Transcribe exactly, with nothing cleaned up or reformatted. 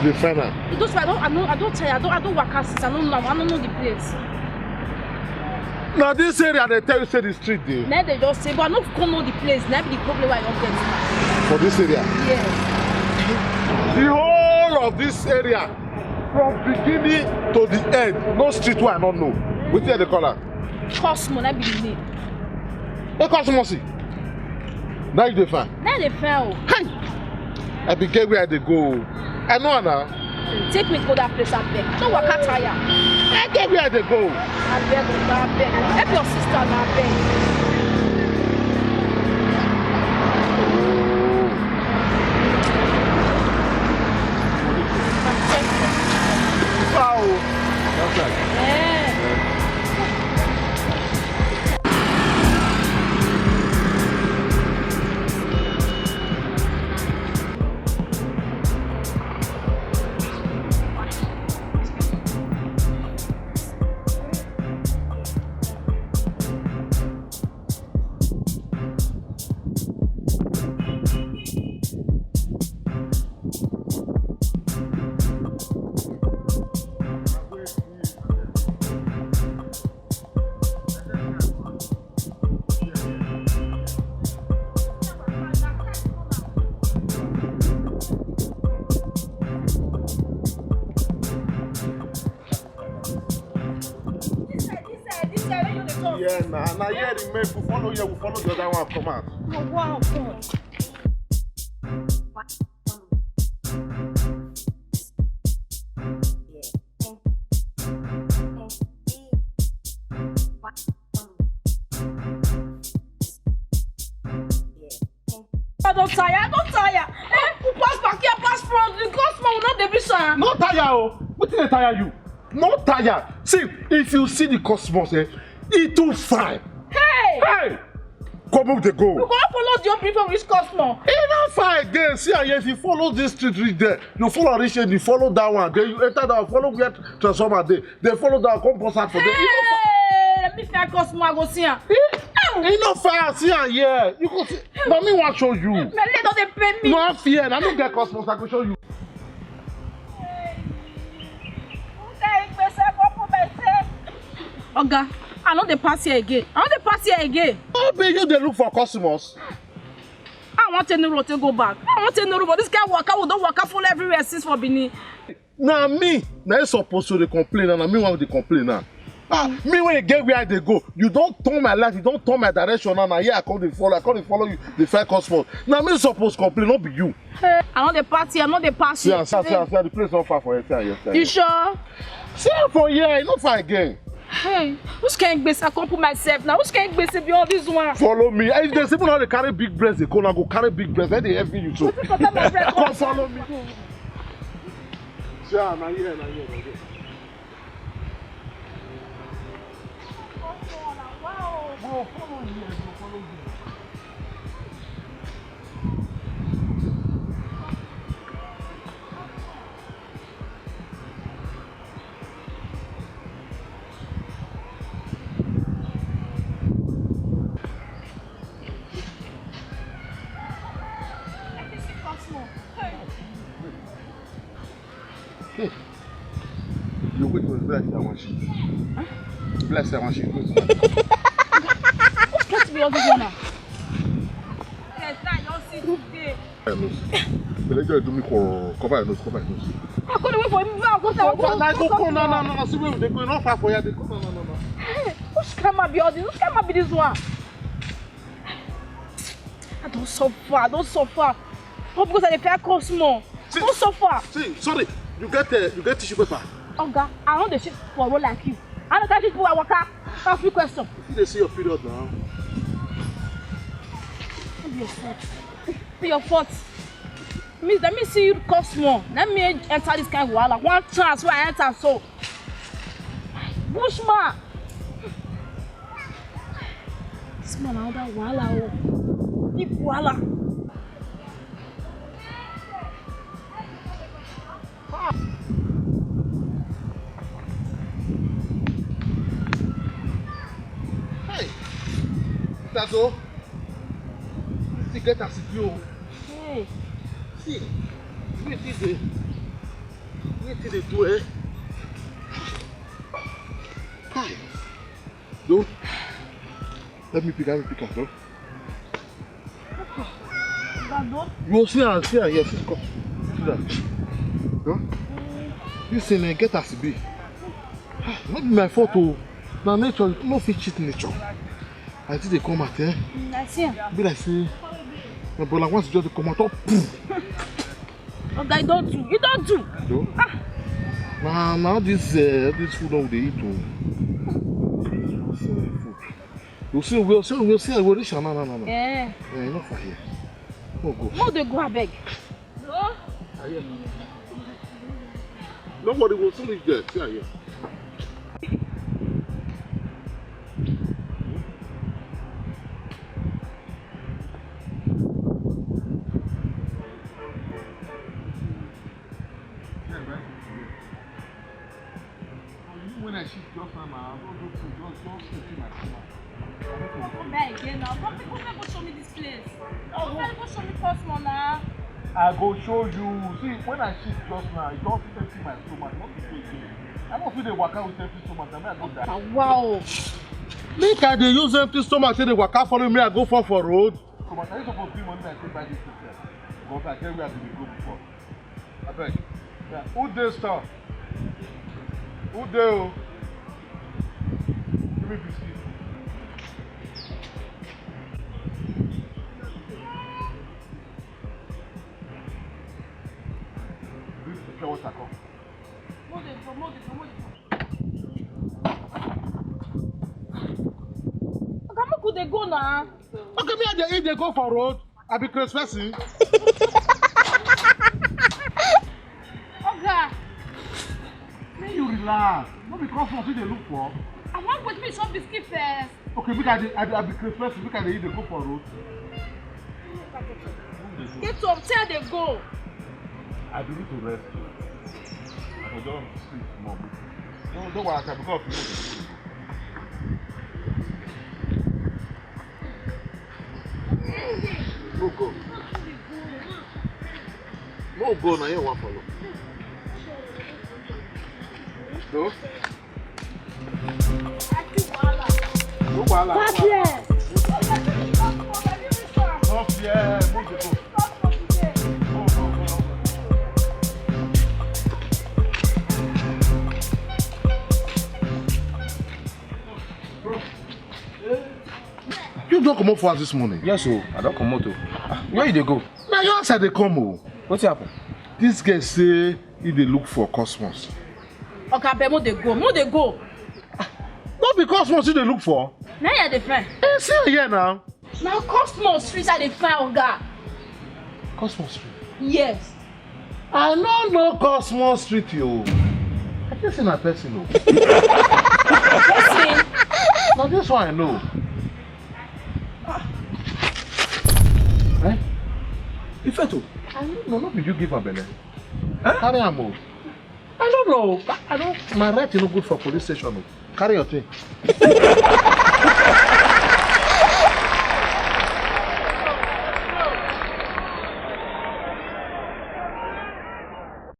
The final. You don't, I don't, I don't, I don't tell you, I don't, I don't work out since I don't know, I don't know the place. Now this area they tell you say the street dey. Now they just say, but I don't come know the place. Now be the problem why I don't get. For this area. Yes. The whole of this area, from beginning to the end, no street where I don't know. Wetin they call am? Cosmo, na be the name. Hey, Cosmo, see. Now you dey find. Now they fell. Hey! I be get where I dey go. I know now. Take me go that place, I beg. Don't work out tire. I get where I dey go. I beg, I beg. Help your sister, I beg. Wow. That's right. Yeah. This side, this side, this side, where you dey come? Yeah, na, na here remain. We follow here, we follow the other one come out. Oh, wow, God. I don't tire, I don't tire. Eh? Who pass back here, pass front, the customer will not dey be sir. No tire o. Wetin dey tire you? No tire. See, if you see the customers, eh, e too fine. Hey! Hey! Come up dey go. We go follow the old people reach customer. E no fine again. See, and if you follow this street reach there, you follow reach here, you follow that one, then you enter that one, follow where transformer dey, then follow that one, come pass out for there. E no fine. Hey, let me find customer, I go see am. E, e no fine, see am here. You go see. Na me wan show you. My leg don dey pain me. No fear, I no get customers, I go show you. Oga, I no dey pass here again. I no dey pass here again. No be you dey look for customers. I wan take new road take go back. I wan take new road, but this kind waka we don waka full everywhere since for Benin. Na me, na you suppose to dey complain, and na me wan dey complain now. Ah, me wey get where I dey go, you don turn my life, you don turn my direction now. Na here I come dey follow, I come dey follow you, dey find customers. Na me suppose complain, no be you. Hey, I no dey pass here, I no dey pass here. See am, see am, see am, see am, the place no far for here, see am here, see am here. You sure? See am for here, e no far again. Hey, which kind gbese I come put myself now? Which kind gbese be all this one? Follow me. If they say people no dey carry big breast, they go now go carry big breast. Then they heavy you so. Wetin concern my breast? Come follow me. See am, na here, na here, na here. Wow. Bro, follow me here, bro, follow me. Hey. You wait for black that one shit. Black that one shit. What's supposed to be all this one now? Yes, now you see today. Your nose. But they just do me for cover your nose, cover your nose. I couldn't wait for him. I go tell you. Go, go, go, no, no, no, no. See where they go. Not far for you. They go, no, no, no, no. Hey, which scammer be all this? Which scammer be this one? I don suffer, I don suffer. All because I dey fare customers. I don suffer. See, sorry, you get, uh, you get tissue paper? Oga, I no dey shit for road like you. I no get people I waka. Ask me question. You dey see your period now. No be your fault. Be your fault. Miss, let me see you customers. Let me enter this kind of wahala. One chance wey I enter so. Bushman! This man na another wahala o. Big wahala. Hey! That's all. This thing get as e be o. Hey! See, wait this way. Wetin dey do, eh? Hi. Don't. Let me pick, let me pick am, no? You see am, see am, yes, come. See that. Huh? This thing, eh, get as e be. Ah, no be my fault o. Na nature, no fit cheat nature. I think they come out, eh? Mm, I see am. Be like say, my brother wants to just come out, oh, poof. Oga, you don do. You don do. Do? Ah. Na, na this, uh, this food we dey eat o. This, uh, food. You see, we'll see, we'll see, we'll reach, na, na, na, na. Eh. Eh, not for here. No go. No, dey go, abeg. No. Nobody will soon reach there. See here. When I shift just now, I don't do things, just, just sitting my corner. I don't know. Come back again now. Come, come, come, show me this place. Come, come, show me Cosmo now. I go show you. See, when I shift just now, I don't empty my stomach. Not to say again. I don't feel the waka with empty stomach. I mean, I go die. Ah, wow. Make I dey use empty stomach, say the waka follow me, I go fall for road. Stomach, are you supposed to be money I take buy this thing? Because I get where I dey go before. Abeg. Yeah. Who dey store? Who dey o? Give me biscuit. Bring the pure water come. Mo dey go, mo dey go, mo dey go. Oga, make we dey go na. Okay, me I dey eat, dey go for road. I be crazy person. Oga. Make you relax. No be Cosmo you dey look for. I wan wait make you chop biscuit first. Okay, make I dey, I, I be crazy person. Make I dey eat, dey go for road. Get up, tell dey go. I be need to rest. I go just sleep small. No, don't worry, I can because of you. No go. No go, na here one follow. No? No wahala. Come here. No fear, make you go. Go, go, go. You don comot for house this morning? Yes o, I don comot o. Ah, where you dey go? Na your house I dey come o. Wetin happen? This girl say he dey look for Cosmos. Oga, abeg, mo dey go, mo dey go. No be Cosmos you dey look for? Na here I dey find. Eh, see here now. Na Cosmos street I dey find, Oga. Cosmos street? Yes. I no know Cosmos street o. I think say na person o. Person? Na this one I know. Ah. Eh? Ifeto. I no know, no be you give am belle. Eh? Carry am o. I don't know. I, I don't. My right is no good for police station o. Carry your thing.